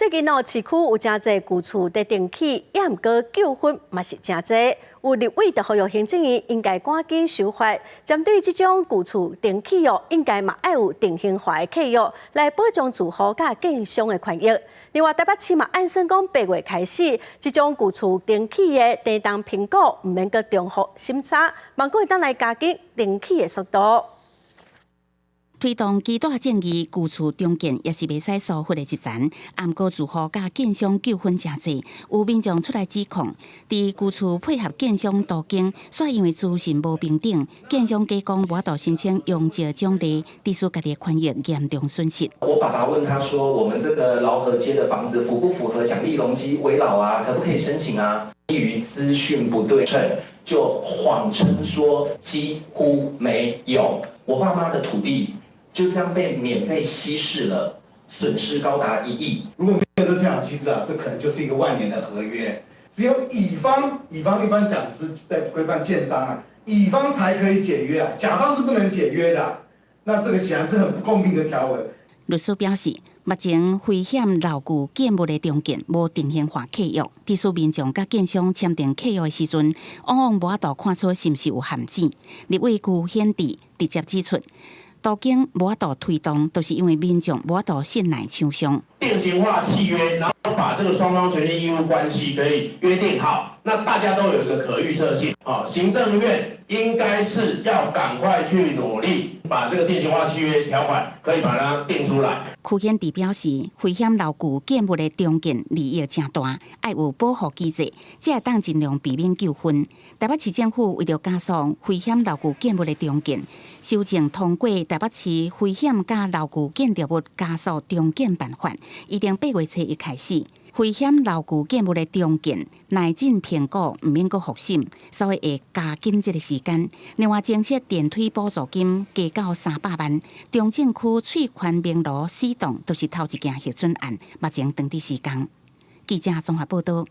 最近哦，市區有誠濟舊厝佇重起，也毋過糾紛嘛是誠濟。有立委就呼籲行政院應該趕緊修法，針對這種舊厝重起哦，應該嘛愛有定型化的契約來保障住戶佮建商的權益。另外，台北市嘛按算講8月開始，這種舊厝重起的地動評估毋免閣重複審查，望講會當來加緊重起的速度。推動期待正義舊厝重建也是袂使疏忽的一層。毋過住戶佮建商糾紛誠濟，有民眾出來指控，佇舊厝配合建商都更，煞因為資訊無平等，建商假講無法度申請容積獎勵，致使家己的權益嚴重損失。我爸爸問他說：我們這個勞合街的房子符不符合獎勵容積危老啊？可不可以申請啊？基於資訊不對稱，就謊稱說幾乎沒有。我爸媽的土地就這樣被免費稀釋了，損失高達1億。如果沒有這調整機制啊，這可能就是一個萬年的合約。只有乙方，乙方一般講是在規範建商啊，乙方才可以解約啊，甲方是不能解約的。那這個顯然是很不公平的條文。律師表示，目前危險老舊建物的重建無定型化契約，致使民眾佮建商簽訂契約的時陣，往往無法度看出是毋是有陷阱。立委辜顯智直接指出，都更無法度推動，都是因為民眾無法度信賴廠商。定型化契約，然後把這個雙方權利義務關係可以約定好，那大家都有一個可預測性。啊，行政院應該是要趕快去努力，把這個定型化契約條款可以把它定出來。邱顯智表示，危險老舊建物的重建利益誠大，愛有保護機制，才會當盡量避免糾紛。台北市政府為著加速危險老舊建物的重建，修正通過台北市危險佮老舊建築物加速重建辦法，預定8月初一開始，危險老舊建物的重建耐震評估毋免閣複審，所以會加緊這個時間。另外，增設電梯補助金加到300萬，中正區翠環明爐四棟都是頭一件核准案，目前正佇施工。記者綜合報道。